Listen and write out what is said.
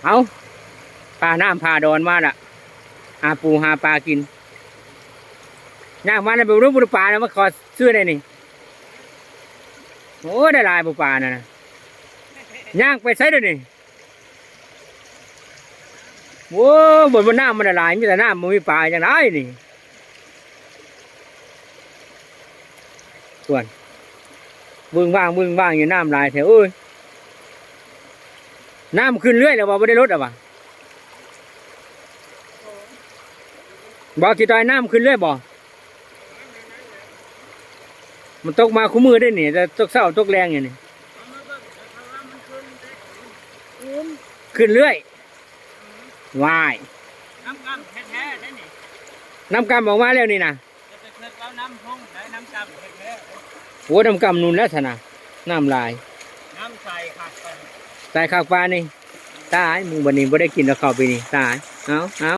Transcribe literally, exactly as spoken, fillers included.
เอา ผ่าน้ำผ่าดอนมาละ หาปูหาปลากิน ย่างมาแล้วไปรู้บุญปลาแล้วมาขอซื้อได้นี่ โอ้ ได้หลายปูปลานะนะ ย่างไปใช้เดี๋ยวนี้ โอ้ บนบนน้ำมันละลาย มีแต่น้ำมันมีปลาจังไรนี่ ส่วน บึ้งว่างบึ้งว่างอยู่น้ำหลายแถวเอ้ย น้ำขึ้นเรื่อยแล้วบ่ บ่ได้ลดอ่ะบ่ บ่ กี่ตอยน้ำขึ้นเรื่อยบ่ มันตกมาคู่มือได้นี่ แต่ตกเช้าตกแรงอยู่นี่ ขึ้นเรื่อย ว้าย น้ำกำแท้ๆได้นี่ น้ำกำออกมาแล้วนี่นะ จะไปเคิดเอาน้ำพงได้น้ำกำแท้ๆ โอ้ น้ำกำนุ่นแล้วสนะ น้ำหลาย น้ำใสคักปาน ใสคักปานนี่ ตาย มึงบัดนี้บ่ได้กินแล้วเข้าไปนี่ ตาย เอาเอา